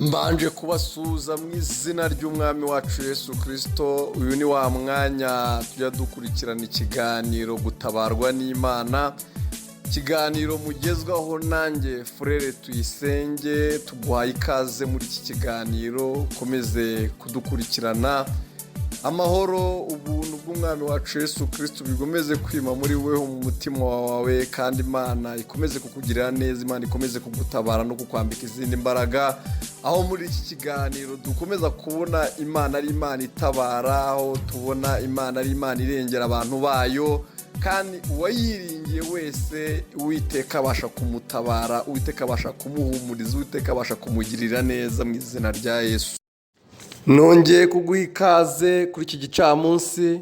Mbanje kubasuhuza mu izina ry'Umwami wacu Yesu Kirisito. Uyu ni wa mwanya tujya dukurikirana ikiganiro Gutabarwa n'Imana, ikiganiro mugezwaho nanjye Frère Tuyisenge. Tuguhaye ikaze muri iki kiganiro, ukomeze kudukurikirana. Amahoro, ubuntu bw'Umwami wacu Yesu Kirisito bikomeze kwima muri weho, mu mutima wawe, kandi Imana ikomeze kukugirira neza, Imana ikomeze kugutabara no kukwambika izindi mbaraga. Aho muri iki kiganiro dukomeza kubona Imana ari Imana itabara, aho tubona Imana ari Imana irengera abantu bayo, kandi uwayiringiye wese Uwiteka abasha kumutabara, Uwiteka abasha kumuhumuriza, Uwiteka abasha kumugirira neza mu izina rya Yesu. Nongeye kuguha ikaze kuri iki gicamunsi.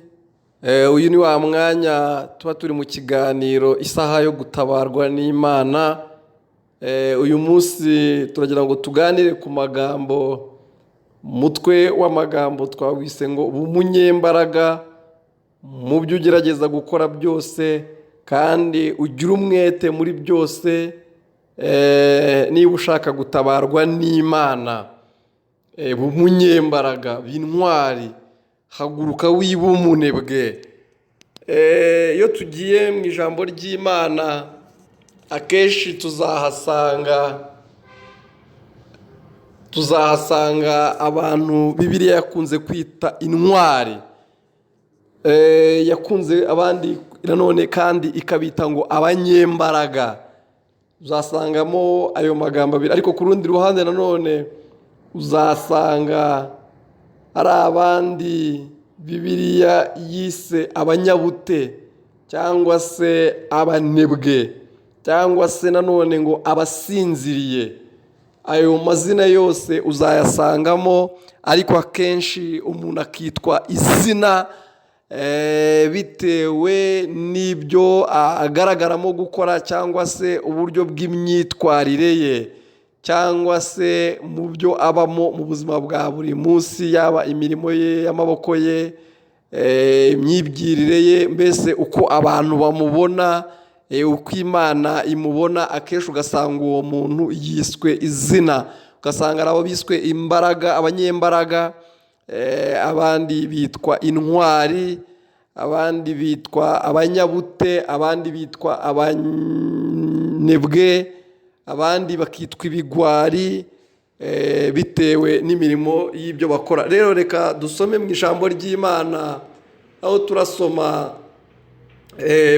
Uyu ni wa mwanya tuba turi mu kiganiro Isaha yo Gutabarwa n'Imana. Uyu munsi turagira ngo tuganire ku magambo, umutwe w'amagambo twawise ngo "Umunyembaraga mu byo ugerageza gukora byose, kandi ugire umwete muri byose niba ushaka gutabarwa n'Imana." Umunyembaraga, intwari, haguruka wiba umunebwe. Iyo tugiye mu ijambo ry'Imana, akenshi tuzahasanga abantu Bibiliya yakunze kwita intwari, yakunze abandi nanone kandi ikabita ngo abanyembaraga. Uzasangamo ayo magambo abiri, ariko ku rundi ruhande nanone uzasanga ari abandi Bibiliya yise abanyabute cyangwa se abanebwe cyangwa se nanone ngo abasinziriye. Ayo mazina yose uzayasangamo, ariko akenshi umuntu akitwa izina bitewe n'ibyo agaragaramo gukora, cyangwa se uburyo bw'imyitwarire ye, cyangwa se mu byo abamo mu buzima bwa buri munsi, yaba imirimo ye y'amaboko ye, imyibwirire ye, mbese uko abantu bamubona, uko Imana imubona. Akenshi ugasanga uwo muntu yiswe izina, ugasanga ari abo biswe imbaraga, abanyembaraga, abandi bitwa intwari, abandi bitwa abanyabute, abandi bitwa abanebwe, abandi bakitwa ibigwari, bitewe n'imirimo y'ibyo bakora. Rero reka dusome mu ijambo ry'Imana, aho turasoma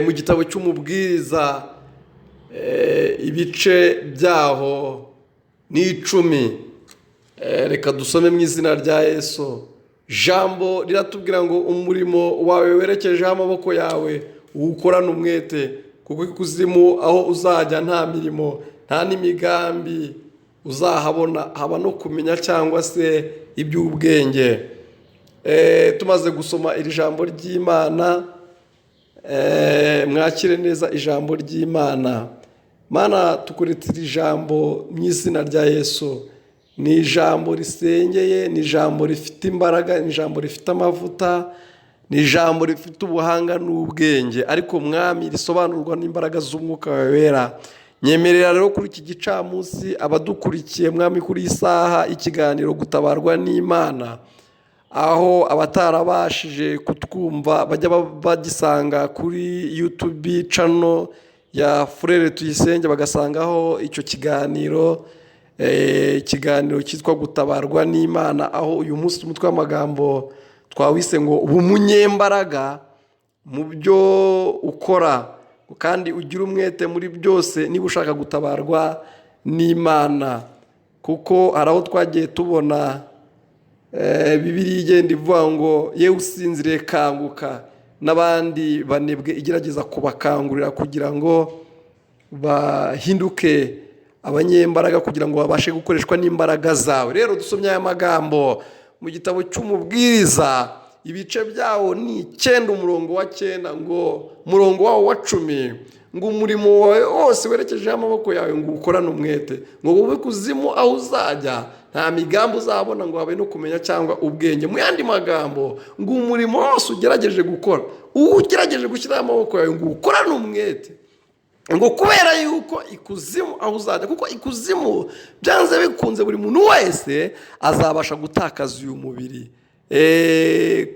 mu gitabo cy'Umubwiriza, ibice byaho ni 10. Reka dusome mu izina rya Yesu. Jambo riratubwira ngo umurimo wawe werekejeho amaboko yawe uwukorane umwete, kuko ikuzimu aho uzajya nta mirimo, nta n'imigambi uzahabona, haba no kumenya cyangwa se iby'ubwenge. Tumaze gusoma iri jambo ry'Imana, mwakire neza ijambo ry'Imana. Mana, tukuretse iri jambo mu izina rya Yesu. Ni ijambo risengeye, ni ijambo rifite imbaraga, ni ijambo rifite amavuta, ni ijambo rifite ubuhanga n'ubwenge, ariko Mwami, risobanurwa n'imbaraga z'Umwuka wawe Wera. Nyemerera rero kuri iki gicamunsi abadukurikiye, Mwami, kuri iyi saha ikiganiro Gutabarwa n'Imana, aho abatarabashije kutwumva bajya bagisanga kuri YouTube channel ya Frère Tuyisenge, bagasangaho icyo kiganiro, ikiganiro cyitwa Gutabarwa n'Imana, aho uyu munsi umutwe w'amagambo twawise ngo "Uba umunyembaraga mu byo ukora, kandi ugire umwete muri byose niba ushaka gutabarwa n'Imana." Kuko hari aho twagiye tubona Bibiliya igenda ivuga ngo "Yewe usinziriye, kanguka", n'abandi banebwe igerageza kubakangurira kugira ngo bahinduke abanyembaraga, kugira ngo babashe gukoreshwa n'imbaraga zawe. Rero dusomye aya magambo mu gitabo cy'Umubwiriza, ibice byawo ni 9, umurongo wa 9, ngo umurongo wawo wa 10, ngo umurimo wawe wose werekejeho amaboko yawe ngo uwukorane umwete, ngo ube kuzimu aho uzajya nta migambi uzabona, ngo habe no kumenya cyangwa ubwenge. Mu yandi magambo, ngo umurimo wose ugerageje gukora, uwo ugerageje gushyiraho amaboko yawe, ngo uwukorane umwete. Ngo kubera yuko ikuzimu aho uzajya, kuko ikuzimu byanze bikunze buri muntu wese azabasha gutakaza uyu mubiri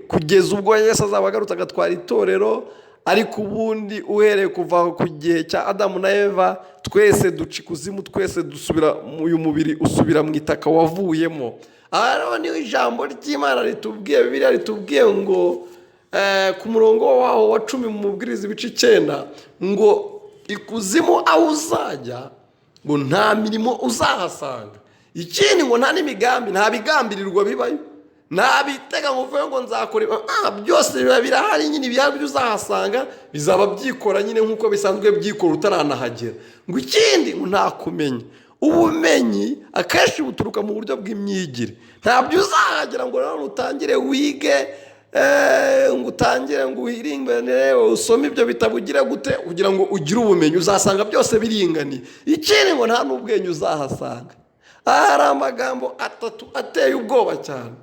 kugeza ubwo Yesu azaba agarutse agatwara itorero. Ariko ubundi uhereye kuva ku gihe cya Adamu na Eva, twese duca ikuzimu, twese dusubira, uyu mubiri usubira mu itaka wavuyemo. Aha rero niho ijambo ry'Imana ritubwiye, Bibiliya ritubwiye ngo ku murongo waho wa 10 mu Mubwiriza ibice 9, ngo ikuzimu aho uzajya ngo nta mirimo uzahasanga. Ikindi ngo nta n'imigambi, nta bigambirirwa bibayo, nta bitega ngo uvuge ngo nzakora byose biba birahari nyine. Ibihari byo uzahasanga bizaba byikora nyine nk'uko bisanzwe byikora utaranahagera. Ngo ikindi ngo nta kumenya, ubumenyi akenshi buturuka mu buryo bw'imyigire. Ntabyo uzahagera ngo nanone utangire wige, ngo utangire ngo uhirimbane usome ibyo bitabo ugire gute kugira ngo ugire ubumenyi. Uzasanga byose biringaniye. Ikindi ngo nta n'ubwenge uzahasanga. Aha hari amagambo atatu ateye ubwoba cyane: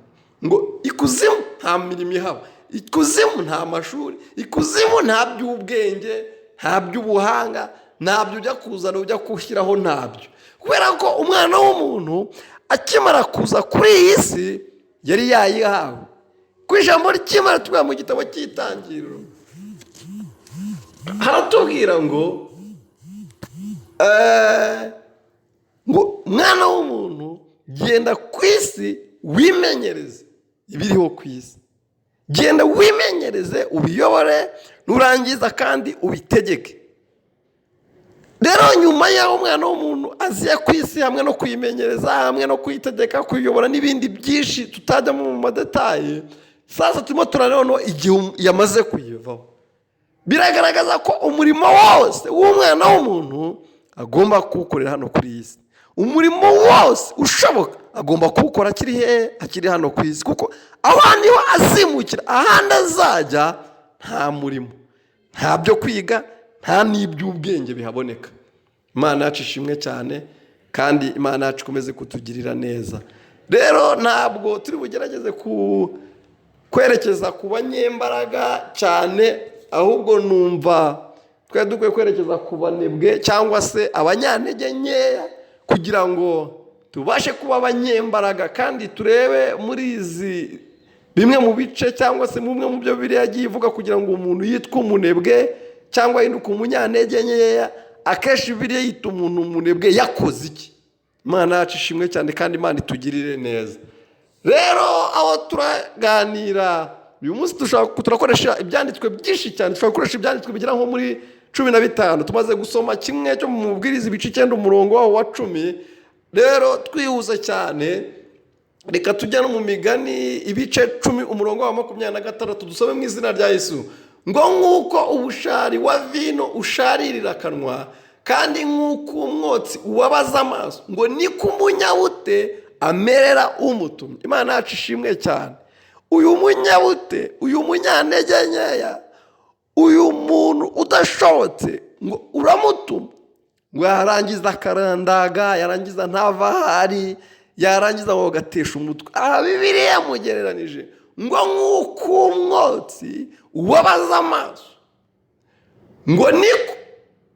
ngo ikuzimu nta mirimo ihaba, ikuzimu nta mashuri, ikuzimu nta by'ubwenge, nta by'ubuhanga, ntabyo ujya kuzana ujya gushyiraho, ntabyo. Kubera ko umwana w'umuntu akimara kuza kuri iyi si yari yayihawe. Ku ijambo ry'Imana tubwira mu gitabo cy'Itangiriro, haratubwira ngo mwana w'umuntu, genda ku isi wimenyereze ibiriho ku isi, genda wimenyereze ubiyobore, nurangiza kandi ubitegeke. Rero nyuma y'aho umwana w'umuntu aziye ku isi, hamwe no kuyimenyereza, hamwe no kuyitegeka, kuyiyobora n'ibindi byinshi tutajyamo mu ma détails, sasa turimo turareba noneho igihe yamaze kuyivaho, biragaragaza ko umurimo wose w'umwana w'umuntu agomba kuwukorera hano kuri iyi si. Umurimo wose ushoboka agomba kuwukora akiri hehe? Akiri hano ku isi, kuko aho niho azimukira. Ahandi azajya nta murimo, nta byo kwiga, nta n'iby'ubwenge bihaboneka. Imana yacu ishimwe cyane, kandi Imana yacu ikomeze kutugirira neza. Rero ntabwo turi bugerageze kwerekeza ku banyembaraga cyane, ahubwo numva twari dukwiye kwerekeza ku banebwe cyangwa se abanyantege nkeya, kugira ngo tubashe kuba abanyembaraga. Kandi turebe muri izi bimwe mu bice cyangwa se bimwe mu byo Bibiliya yagiye ivuga kugira ngo umuntu yitwe umunebwe cyangwa ahinduke umunyantege nkeya. Akenshi Bibiliya yita umuntu umunebwe yakoze iki? Imana yacu ishimwe cyane, kandi Imana itugirire neza. Rero aho turaganira uyu munsi, turakoresha ibyanditswe byinshi cyane. Dushobora gukoresha ibyanditswe bigera nko muri 15. Tumaze gusoma kimwe cyo mu Mubwiriza ibice 9, umurongo wawo wa 10. Rero twihuse cyane, reka tujya no mu Migani ibice 10, umurongo wa 26, dusome mu izina rya Yesu. Ngo nk'uko ubushari wa vino usharirira akanwa, kandi nk'uko umwotsi ubabaza amaso, ngo niko umunyabute amerera umutumye. Imana yacu ishimwe cyane. Uyu munyabute, uyu munyantege nkeya, uyu muntu udashobotse, ngo uramutuma, ngo yarangiza akarandaga, yarangiza ntava ahari, yarangiza ngo agatesha umutwe. Aha Bibiliya yamugereranije ngo nk'uko umwotsi ubabaza amaso, ngo niko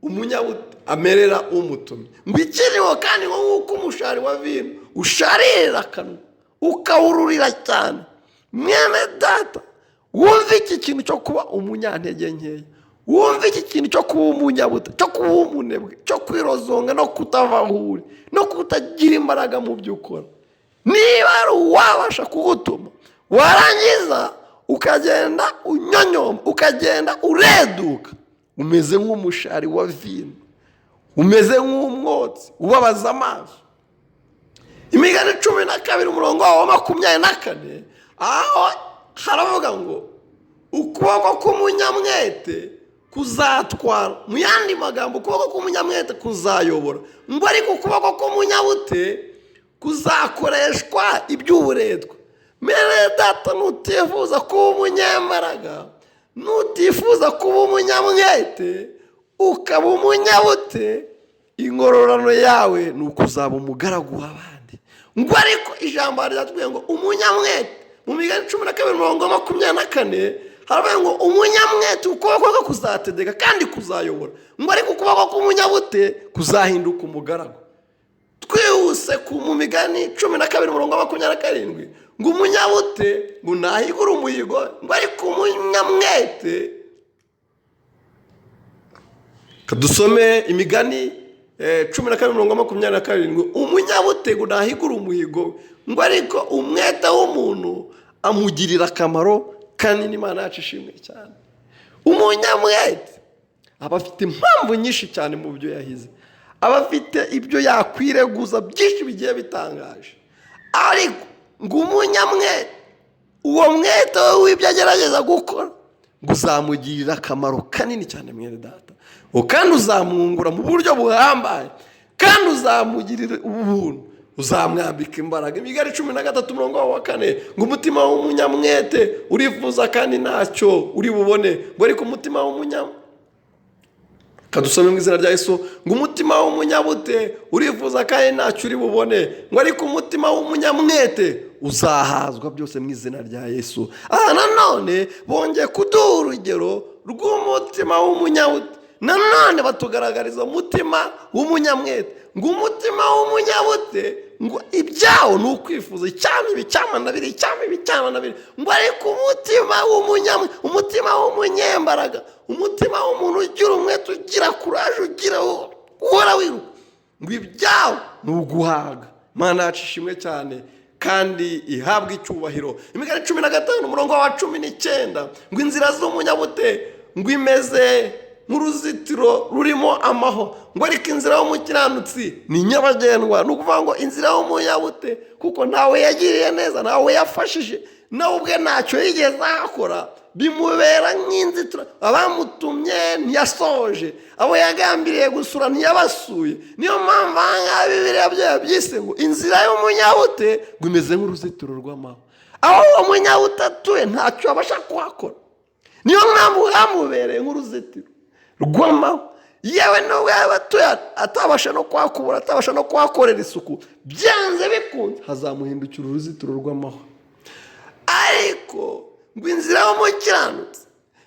umunyabute amerera umutumye. Ngo ikiriho kandi, ngo nk'uko umushari wa vino usharirira akanwa ukawururira cyane. Mwene data, wumve iki kintu cyo kuba umunyantege nkeya, wumve iki kintu cyo kuba umunyabuta, cyo kuba umunebwe, cyo kwirozonga no kutava aho uri no kutagira imbaraga mu byo ukora. Niba hari uwabasha kugutuma, warangiza ukagenda unyonyomba, ukagenda ureduka, umeze nk'umushari wa vino, umeze nk'umwotsi ubabaza amaso. Imigani 12, umurongo wawo wa 24, aho haravuga ngo ukuboko k'umunyamwete kuzatwara. Mu yandi magambo, ukuboko k'umunyamwete kuzayobora, ngo ariko ukuboko k'umunyabute kuzakoreshwa iby'uburetwa. Mwene data, nutifuza kuba umunyembaraga, nutifuza kuba umunyamwete, ukaba umunyabute, ingororano yawe ni ukuzaba umugaragu w'abandi. Ngo ariko ijambo ryatubwiye ngo umunyamwete, mu Migani 12, umurongo wa 24. Haravuga ngo umunyamwete ukuboko kwe kuzategeka kandi kuzayobora, ngo ariko ukuboko k'umunyabute kuzahinduka umugaragu. Twihuse mu Migani 12 umurongo wa 27, ngo umunyabute ngo ntahigure umuhigo, ngo ariko umunyamwete. Dusome Imigani 12 umurongo wa 27: umunyabute ngo ntahigure umuhigo, ngo ariko umwete w'umuntu amugirira akamaro kanini. Imana yacu ishimwe cyane. Umunyamwete aba afite impamvu nyinshi cyane mu byo yahize, aba afite ibyo yakwireguza byinshi bigiye bitangaje, ariko ngo umunyamwete, uwo mwete we w'ibyo agerageza gukora, ngo uzamugirira akamaro kanini cyane, mwene data, ngo kandi uzamwungura mu buryo buhambaye, kandi uzamugirira ubuntu, uzamwambika imbaraga. Imigani 13 umurongo wa 4, ngo umutima w'umunyamwete urifuza kandi ntacyo uri bubone, ngo ariko umutima w'umunya kadusome mu izina rya Yesu, ngo umutima w'umunyabute urifuza kandi ntacyo uri bubone, ngo ariko umutima w'umunyamwete uzahazwa byose mu izina rya Yesu. Aha nanone bongeye kuduha urugero rw'umutima w'umunyabute, nanone batugaragariza umutima w'umunyamwete, ngo umutima w'umunyabute ngo ibyawo ni ukwifuza, icyama ibi, icyama na biri, icyama ibi, icyama na biri, ngo ariko umutima w'umunyamwete, umutima w'umunyembaraga, umutima w'umuntu ugira umwete, ugira courage, ugira uhora wiruka, ngo ibyawo ni uguhaga. Imana yacu ishimwe cyane kandi ihabwa icyubahiro. Imigani 15 umurongo wa 19, ngo inzira z'umunyabute ngo imeze nk'uruzitiro rurimo amahwa, ngo ariko inzira y'umukiranutsi ni nyabagendwa. Ni ukuvuga ngo inzira y'umunyabute, kuko ntawe yagiriye neza, ntawe yafashije, nawe ubwe ntacyo yigeze ahakora, bimubera nk'inzitiro. Abamutumye ntiyasoje, abo yagambiriye gusura ntiyabasuye. Niyo mpamvu aha ngaha Bibiliya byo yabyise ngo inzira y'umunyabute ngo imeze nk'uruzitiro rw'amahwa. Aho uwo munyabute atuye ntacyo abasha kuhakora, niyo mpamvu hamubereye nk'uruzitiro rw'amahwa. Yewe nubwo yaba atuye atabasha no kuhakubura, atabasha no kuhakorera isuku, byanze bikunze hazamuhindukira uruzitiro rw'amahwa. Ariko ngo inzira y'umukiranutsi,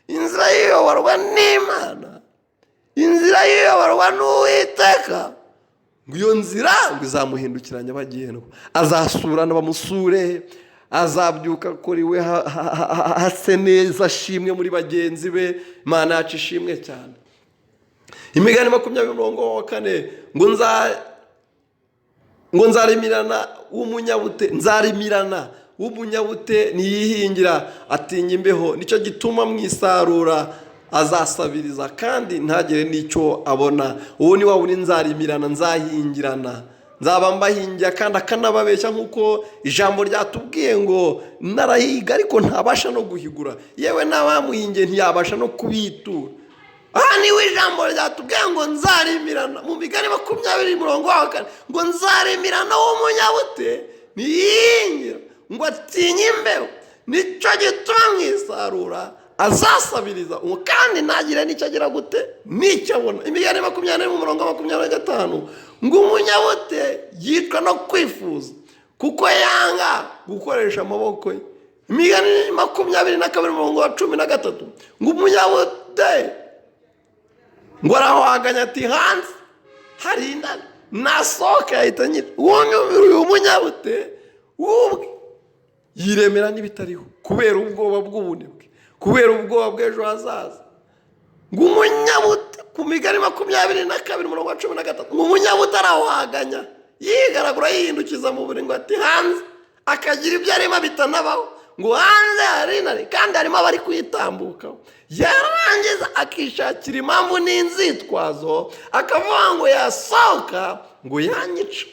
inzira yiyoborwa n'Imana, inzira yiyoborwa n'Uwiteka, ngo iyo nzira ngo izamuhindukira nyabagendwa. Azasurana bamusure, azabyuka akora iwe hase neza, ashimwe muri bagenzi be. Imana yacu ishimwe cyane. Imigani 20 umurongo wa 4, ngo nzarimirana w'umunyabute, nzarimirana w'umunyabute ntiyihingira, atinya imbeho, nicyo gituma mu isarura azasabiriza kandi ntagire n'icyo abona. Uwo ni wa wundi nzarimirana, nzahingirana, nzaba mbahingira kandi akanababeshya, nk'uko ijambo ryatubwiye ngo narahiga ariko ntabasha no guhigura, yewe n'abamuhingiye ntiyabasha no kubitura. Aha niwe ijambo ryatubwiye ngo nzarimirana, mu Migani 20 umurongo wa 4, ngo nzarimirana w'umunyabute ntiyihingira, ngo atinye imbeho, nicyo gituma mu isarura azasabiriza kandi ntagire n'icyo agira gute, n'icyo abona. Imigani 20 mu murongo wa 25, ngo umunyabute yicwa no kwifuza kuko yanga gukoresha amaboko ye. Imigani 22 umurongo wa 13, ngo umunyabute ngo arahwaganya ati hanze hari intare, nasohoka yahita nyine. Uwo uyu munyabute w'ubwe yiremera n'ibitariho kubera ubwoba bw'ubunebwe, kubera ubwoba bw'ejo hazaza. Ngo umunyabute, ku Migani 22 umurongo wa 13, ngo umunyabute arawahaganya, yigaragura, yihindukiza mu buriri, ngo ati hanze, akagira ibyo arimo bitanabaho, ngo hanze hari intare kandi harimo abari kuyitambukaho. Yarangiza akishakira impamvu n'inzitwazo, akavuga ngo yasohoka ngo yanyica,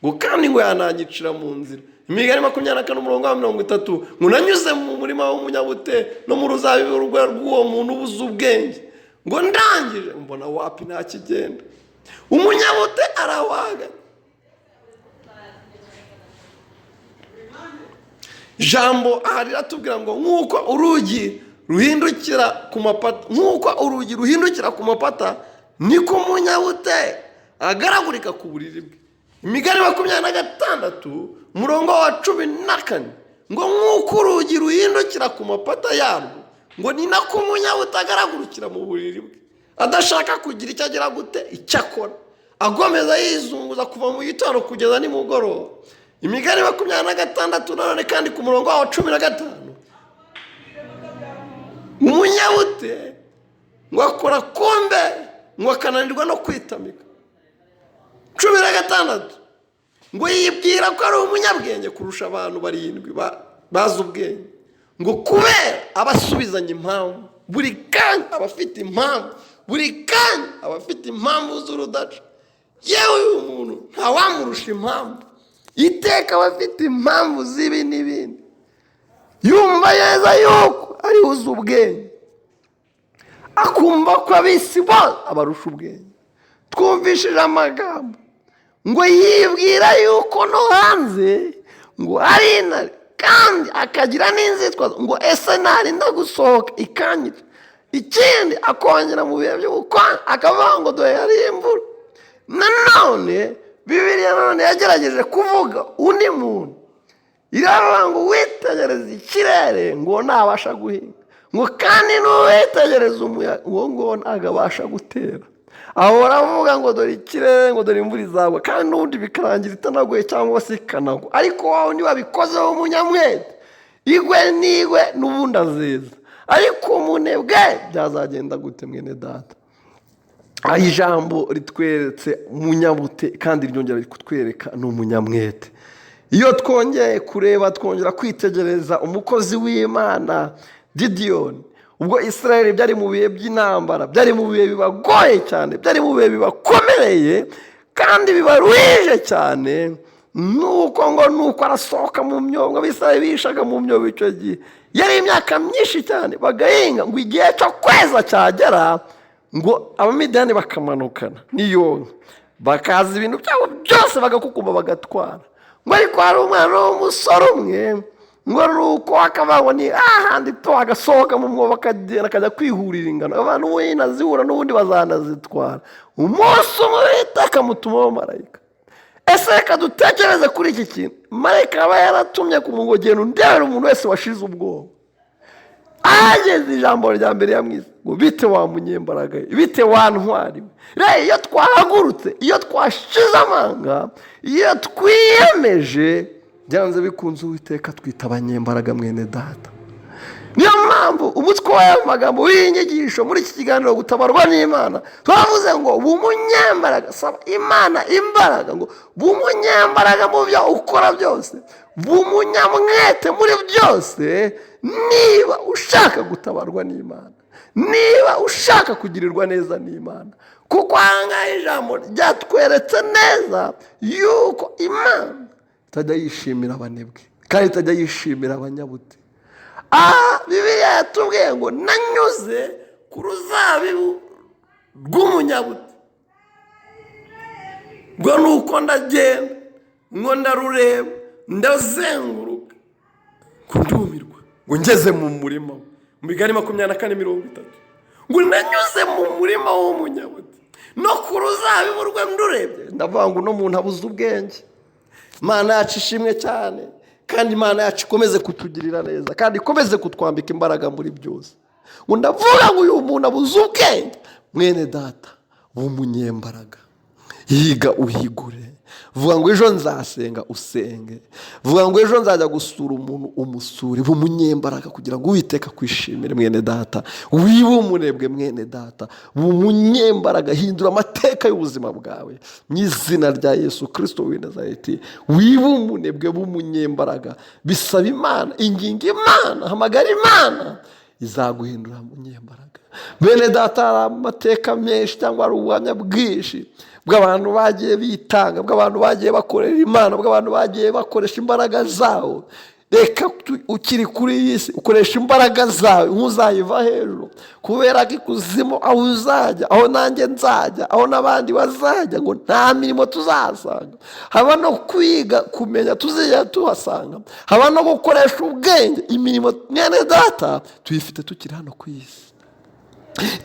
ngo kandi ngo yananyicira mu nzira. Imigani 24 umurongo wa 30, ngo nanyuze mu murima w'umunyabute no mu ruzabibu rw'uwo muntu ubuze ubwenge, ngo ndangije mbona wapi, nta kigenda. Umunyabute arawaga. Ijambo aha riratubwira ngo nk'uko urugi ruhindukira ku mapata, nk'uko urugi ruhindukira ku mapata, niko umunyabute agaragurika ku buriri bwe. Imigani 26 umurongo wa 14, ngo nk'uko urugi ruhindukira ku mapata yarwo, Ngo ni nako umunyabute agaragurukira mu buriri bwe, adashaka kugira icyo agira gute, icyo akora, agomeza yizunguza kuva mu gitondo kugeza nimugoroba. Imigani 26 nanone kandi ku murongo wawo 15, umunyabute ngo akora kumbe, ngo akananirwa no kwitamika. 16, ngo yibwira ko ari umunyabwenge kurusha abantu barindwi bazi ubwenge, ngo kubera abasubizanya impamvu buri kanya, aba afite impamvu buri kanya, aba afite impamvu z'urudaca. Yewe, uyu muntu ntawamurusha impamvu, iteka aba afite impamvu z'ibi n'ibindi, yumva neza yuko ari uzi ubwenge, akumva ko ab'isi bose abarusha ubwenge. Twumvishije amagambo ngo yibwira yuko no hanze ngo ari intare, kandi akagira n'inzitwazo ngo: "Ese narinda gusohoka ikanyica?" Ikindi akongera mu bihe by'ubukonje akavuga ngo: "Dore hari imvura." Nanone Bibiliya nanone yagerageje kuvuga undi muntu, iravuga ngo witegereze ikirere ngo ntabasha guhinga, ngo kandi n'uwitegereza umuyaga uwo nguwo ntabwo abasha gutera. Ahora avuga ngo: "Dore ikirere", ngo: "Dore imvura izagwa", kandi n'ubundi bikarangira itanaguye cyangwa se ikanagwa. Ariko wowe wundi wabikozeho umunyamwete, igwe n'igwe n'ubundi azeza. Ariko umunebwe byazagenda gute, mwene data? Aha ijambo ritweretse umunyabute, kandi ryongera kutwereka ni umunyamwete. Iyo twongeye kureba, twongera kwitegereza umukozi w'Imana Gidiyoni, ubwo Israel byari mu bihe by'intambara, byari mu bihe bibagoye cyane, byari mu bihe bibakomereye kandi bibaruhije cyane. Nuko ngo nuko arasohoka mu myobo. Abisirayeli bihishaga mu myobo icyo gihe, yari imyaka myinshi cyane, bagahinga, ngo igihe cyo kweza cyagera, ngo Abamidiyani bakamanukana n'iyonka, bakaza ibintu byabo byose bagakukumba, bagatwara. Ngo ariko hari umwana w'umusore umwe, ngo nuko akavuga ngo ni ahandi to, agasohoka mu mwobo, akagenda akajya kwihurira ingano. Abantu we nazihura n'ubundi bazanazitwara. Umunsi umwe Uwiteka akamutumaho marayika. Ese reka dutekereze kuri iki kintu: marayika aba yaratumye ku ngo: "Genda undebere umuntu wese washize ubwoba." Ahageze, ijambo rya mbere yamwize ngo: "Bite wa munyembaraga, bite wa ntwari we?" Rero iyo twahagurutse, iyo twashize amanga, iyo twiyemeje, byanze bikunze Uwiteka twita abanyembaraga, mwene data. Niyo mpamvu umutwe w'aya magambo w'iyi nyigisho muri iki kiganiro Gutabarwa n'Imana twavuze ngo bumunyembaraga. Saba Imana imbaraga ngo bumunyembaraga mu byo ukora byose, bumunyamwete muri byose, niba ushaka gutabarwa n'Imana, niba ushaka kugirirwa neza n'Imana. Kuko aha ngaha ijambo ryatweretse neza yuko Imana itajya yishimira abanebwe kandi itajya yishimira abanyabute. Aha Bibiliya yatubwiye ngo: "Nanyuze ku ruzabibu rw'umunyabute", ngo nuko ndagenda, ngo ndarureba, ndazenguruka, ngo ndumirwa, ngo ngeze mu murima we. Mu Migani 24:30, ngo: "Nanyuze mu murima w'umunyabute no ku ruzabibu rwe, ndurebye ndavuga ngo uno muntu abuze ubwenge." Imana yacu ishimwe cyane, kandi Imana yacu ikomeze kutugirira neza, kandi ikomeze kutwambika imbaraga muri byose. Ngo ndavuga ngo uyu muntu abuze ubwenge. Mwene data w'umunyembaraga, yiga uhigure. Vuga ngo: "Ejo nzasenga", usenge. Vuga ngo: "Ejo nzajya gusura umuntu", umusure. Umunyembaraga kugira ngo Uwiteka akwishimire, mwene data. Wibe umunebwe, mwene data, umunyembaraga. Hindura amateka y'ubuzima bwawe mu izina rya Yesu Kirisito w'i Nazareti. Wibe umunebwe, b'umunyembaraga. Bisaba Imana, inginga Imana, hamagara Imana, izaguhindura umunyembaraga. Bene data, hari amateka menshi cyangwa hari ubuhamya bwinshi bw'abantu bagiye bitanga, bw'abantu bagiye bakorera Imana, bw'abantu bagiye bakoresha imbaraga zabo. Reka ukiri kuri iyi si ukoresha imbaraga zawe nk'uzayiva hejuru, kubera ko ikuzimu aho uzajya, aho nanjye nzajya, aho n'abandi bazajya, ngo nta mirimo tuzahasanga, haba no kwiga kumenya tuzijya tuhasanga, haba no gukoresha ubwenge. Imirimo, mwene data, tuyifite tukiri hano ku isi.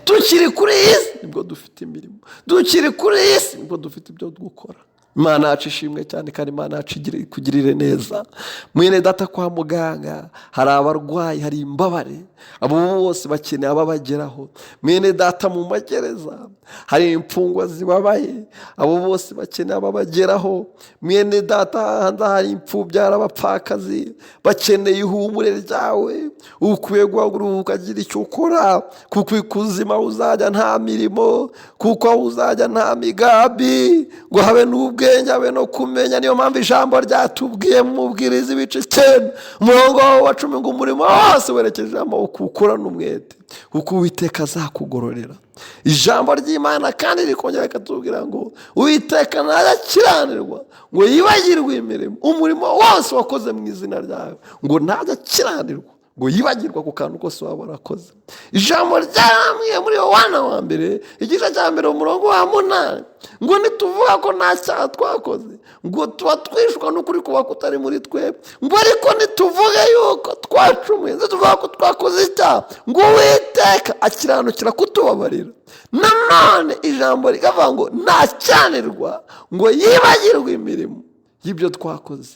Tukiri kuri iyi si nibwo dufite imirimo, tukiri kuri iyi si nibwo dufite ibyo gukora. Imana yacu ishimwe cyane, kandi Imana yacu ikugirire neza, mwene data. Kwa muganga hari abarwayi, hari imbabare. Abo bose bakeneye ababageraho. Mwene data, mu magereza hari imfungwa zibabaye, abo bose bakeneye ababageraho. Mwene data, hanze hari imfubyi, hari abapfakazi bakeneye ihumure ryawe. Ukwiye guhaguruka ukagira icyo ukora, kuko ikuzimu aho uzajya nta mirimo, kuko aho uzajya nta migambi, ngo habe n'ubwenge, habe no kumenya. Niyo mpamvu ijambo ryatubwiye mu Mubwiriza ibice 9, umurongo wa 10, ngo umurimo wose werekeje amaboko ukorane umwete, kuko Uwiteka azakugororera. Ijambo ry'Imana kandi rikongera rikatubwira ngo Uwiteka ntajya akiranirwa ngo yibagirwe imirimo, umurimo wose wakoze mu izina ryawe, ngo ntajya akiranirwa ngo yibagirwa ku kantu kose waba warakoze. Ijambo ryarambwiye muri Yohana wa mbere, igice cya mbere, umurongo wa 8, ngo nituvuga ko nta cyaha twakoze, ngo tuba twishwa n'ukuri kuba kutari muri twebwe, ngo ariko nituvuge yuko twacumuye, nituvuga ko twakoze icyaha, ngo Uwiteka akiranukira kutubabarira. Nanone ijambo rikavuga ngo ntakiranirwa ngo yibagirwe imirimo y'ibyo twakoze.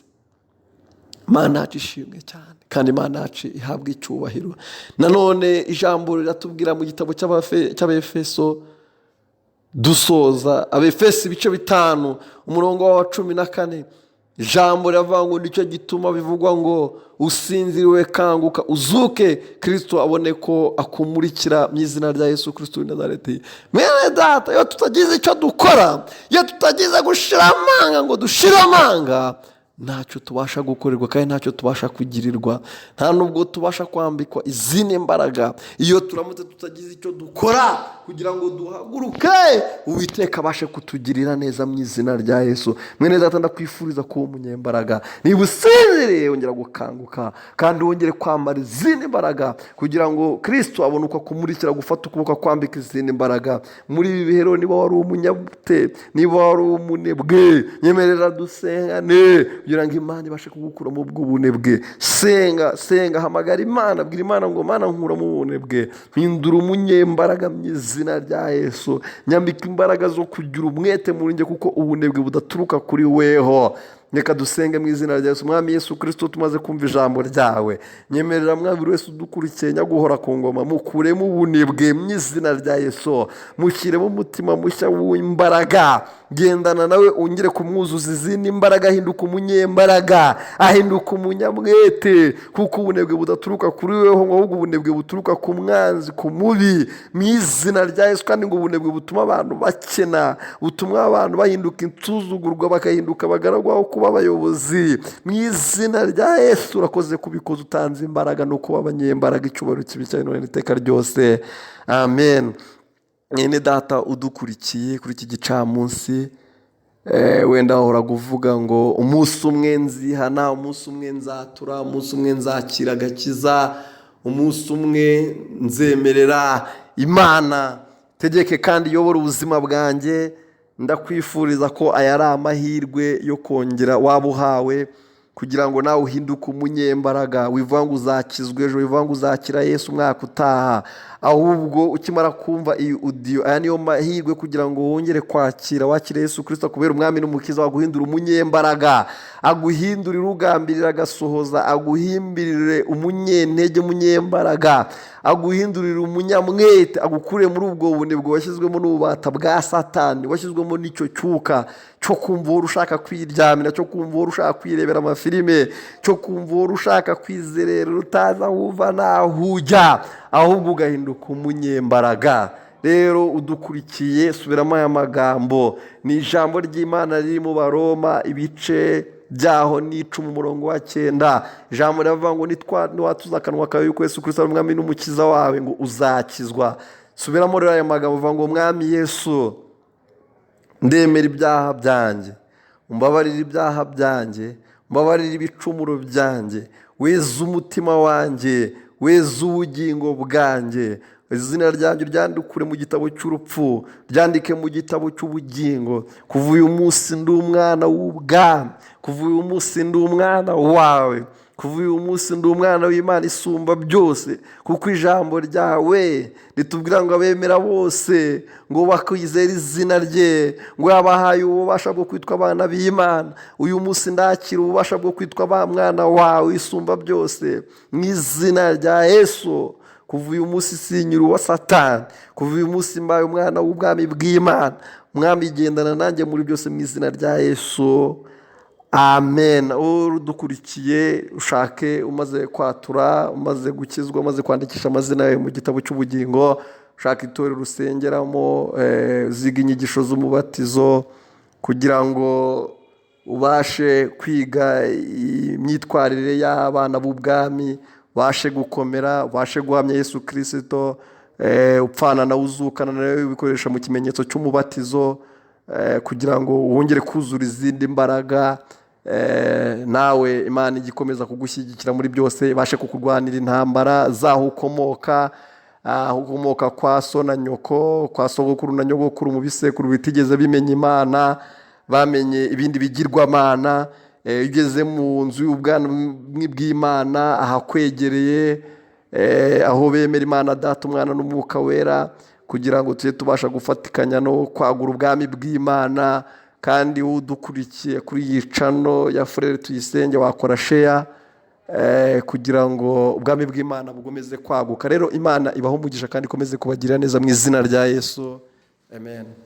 Imana yacu ishimwe cyane, kandi Imana yacu ihabwa icyubahiro. Nanone ijambo riratubwira mu gitabo cy'Abefeso, dusoza, Abefeso ibice 5, umurongo wa 14, ijambo riravuga ngo nicyo gituma bivugwa ngo usinziriwe, kanguka, uzuke, Kirisito abone ko akumurikira, mu izina rya Yesu Kirisito w'i Nazareti. Mwene data, iyo tutagize icyo dukora, iyo tutagize gushira amanga ngo dushire amanga, ntacyo tubasha gukorerwa kandi ntacyo tubasha kugirirwa, nta nubwo tubasha kwambikwa izindi mbaraga iyo turamutse tutagize icyo dukora kugira ngo duhaguruke, Uwiteka abashe kutugirira neza mu izina rya Yesu. Mwene data, ndakwifuriza kuba umunyembaraga. Niba usinziriye, wongera gukanguka kandi wongere kwambara izindi mbaraga, kugira ngo Kirisito abone uko akumurikira, gufata ukuboko, akwambika izindi mbaraga. Muri ibi bihe rero, niba wari umunyabute, niba wari umunebwe, nyemerera dusengane kugira ngo Imana ibashe kugukura mu bw'ubunebwe. Senga, senga, hamagara Imana, bwira Imana ngo Mana, nkura mu bunebwe, mpindura umunyembaraga mu izina rya Yesu, nyambika imbaraga zo kugira umwete muri njye, kuko ubunebwe budaturuka kuri weho. Reka dusenge mu izina rya Yesu. Mwami Yesu Kirisito, tumaze kumva ijambo ryawe. Nyemerera, mwami, buri wese udukurikiye, nyaguhora ku ngoma, mukuremo ubunebwe mu izina rya Yesu, mushyiremo umutima mushya w'imbaraga. Gendana nawe, wongere kumwuzuza izindi mbaraga, ahinduka umunyembaraga, ahinduka umunyamwete, kuko ubunebwe budaturuka kuri weho, ngo ahubwo ubunebwe buturuka ku mwanzi, ku mubi, mu izina rya Yesu. Kandi ngo ubunebwe butuma abantu bakena, butuma abantu bahinduka insuzugurwa, bagahinduka abagaragu aho kuba abayobozi, mu izina rya Yesu. Urakoze kubikoza, utanze imbaraga no kuba abanyembaraga. Icyubahiro kibi cyane none iteka ryose, amen. Mwene data udukurikiye kuri iki gicamunsi, wenda wahora uvuga ngo umunsi umwe nzihana, umunsi umwe nzatura, umunsi umwe nzakira agakiza, umunsi umwe nzemerera Imana tegeke kandi iyobore ubuzima bwanjye. Ndakwifuriza ko aya ari amahirwe yo kongera waba uhawe kugira ngo nawe uhinduke umunyembaraga. Wivuga ngo uzakizwa ejo, wivuga ngo uzakira Yesu umwaka utaha, ahubwo ukimara kumva iyi audio, aya niyo mahirwe kugira ngo wongere kwakira, wakire Yesu Kirisito kubera umwami n'umukiza, waguhindura umunyembaraga, aguhindurire ugambirira agasohoza, aguhimbirire umunyentege, umunyembaraga, aguhindurire umunyamwete, agukure muri ubwo bunebwe washyizwemo n'ububata bwa Satani, washyizwemo n'icyo cyuka cyo kumva uhora ushaka kwiryamira, cyo kumva uhora ushaka kwirebera amafilime, cyo kumva uhora ushaka kwizerera utazi aho uva n'aho ujya, ahubwo ugahinduka umunyembaraga. Rero udukurikiye, subiramo aya magambo. Ni ijambo ry'Imana riri mu Baroma, ibice byaho 10, umurongo wa 9. Ijambo riravuga ngo niwatuza akanwa kawe yuko Yesu Kirisito ari umwami n'umukiza wawe, ngo uzakizwa. Subiramo rero aya magambo, uvuga ngo Mwami Yesu, ndemera ibyaha byanjye, umbabarire ibyaha byanjye, umbabarire ibicumuro byanjye, weze umutima wanjye, weze ubugingo bwanjye, izina ryanjye ryandukure mu gitabo cy'urupfu, ryandike mu gitabo cy'ubugingo. Kuva uyu munsi ndi umwana w'ubwami, kuva uyu munsi ndi umwana wawe, kuva uyu munsi ndi umwana w'Imana isumba byose, kuko ijambo ryawe ritubwira ngo abemera bose, ngo bakwizera izina rye, ngo yabahaye ububasha bwo kwitwa abana b'Imana. Uyu munsi ndakira ububasha bwo kwitwa ba mwana wawe isumba byose, mu izina rya Yesu. Kuva uyu munsi sinyura uwa Satani. Kuva uyu munsi mbaye umwana w'ubwami bw'Imana. Mwami, gendana nanjye muri byose mu izina rya Yesu, amen. Udukurikiye, ushake umaze kwatura, umaze gukizwa, umaze kwandikisha amazina yawe mu gitabo cy'ubugingo, ushaka itorero usengeramo, uziga inyigisho z'umubatizo kugira ngo ubashe kwiga imyitwarire y'abana b'ubwami, ubashe gukomera, ubashe guhamya Yesu Kirisito, upfana nawe uzukana nawe, ubikoresha mu kimenyetso cy'umubatizo kugira ngo wongere kuzura izindi mbaraga. Nawe Imana ijya ikomeza kugushyigikira muri byose, ibashe kukurwanira intambara z'aho ukomoka, aho ukomoka kwa so na nyoko, kwa sogokuru na nyogokuru, mu bisekuru bitigeze bimenya Imana, bamenye ibindi bigirwamana. Iyo ugeze mu nzu y'ubwami bw'Imana, ahakwegereye, aho bemera Imana Data, Umwana n'Umwuka Wera, kugira ngo tujye tubasha gufatikanya no kwagura ubwami bw'Imana. Kandi udukurikiye kuri iyi channel ya Frère Tuyisenge, wakora share kugira ngo ubwami bw'Imana bukomeze kwaguka. Rero Imana ibahe umugisha kandi ikomeze kubagirira neza mu izina rya Yesu, amen.